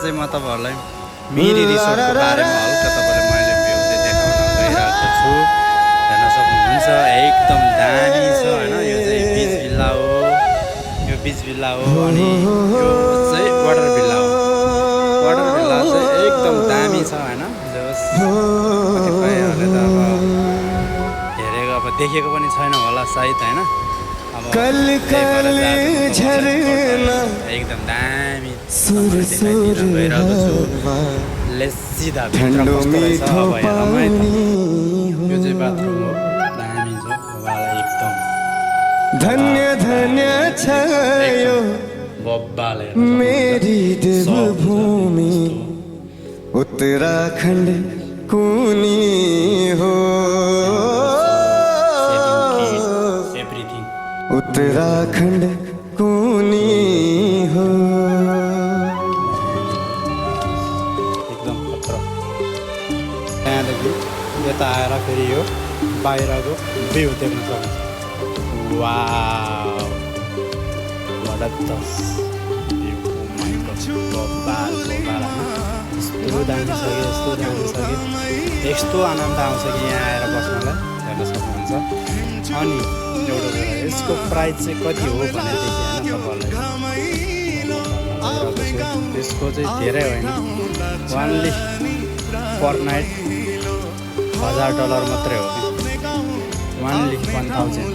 चाहिँ म तपाईँहरूलाई मिरी रिसोर्टको बारेमा हल्का तपाईँलाई मैले भ्यू चाहिँ देखाउन गइरहेको छु। हेर्न सक्नुहुन्छ एकदम दामी छ होइन। यो चाहिँ बिच भिल्ला हो, यो बिच भिल्ला हो अनि यो चाहिँ वाटर भिल्ला हो। वाटर भिल्ला चाहिँ एकदम दामी छ होइन। कतिपयहरूले त अब हेरेको अब देखेको पनि छैन होला सायद होइन। अब एकदम दामी देखाइदिन गइरहेको छु। सिधा भित्र कस्तो रहेछ अब हेरौँ है त। यो चाहिँ बाथरुम हो, दामी छ वाला एकदम धन्य धन्य छ यो बब्बाले मेरी देवभूमि उत्तराखण्ड कुनी हो। एभ्रिथिङ उत्तराखण्ड कुनी हो। एकदम खतरा। त्यहाँदेखि यता आएर फेरि यो बाहिरको भ्यू देख्न सक्नुहुन्छ। Wow what a toss view, oh my god, बब्बाल यस्तो दामी छ कि यस्तो दामी छ कि यस्तो आनन्द आउँछ कि यहाँ आएर बस्नलाई हेर्न सक्नुहुन्छ। अनि एउटा कुरा यसको प्राइस चाहिँ कति हो भनेदेखि होइन तपाईँहरूलाई यसको चाहिँ धेरै होइन, ओन्ली पर नाइट $1000 मात्रै हो कि, ओन्ली 1000।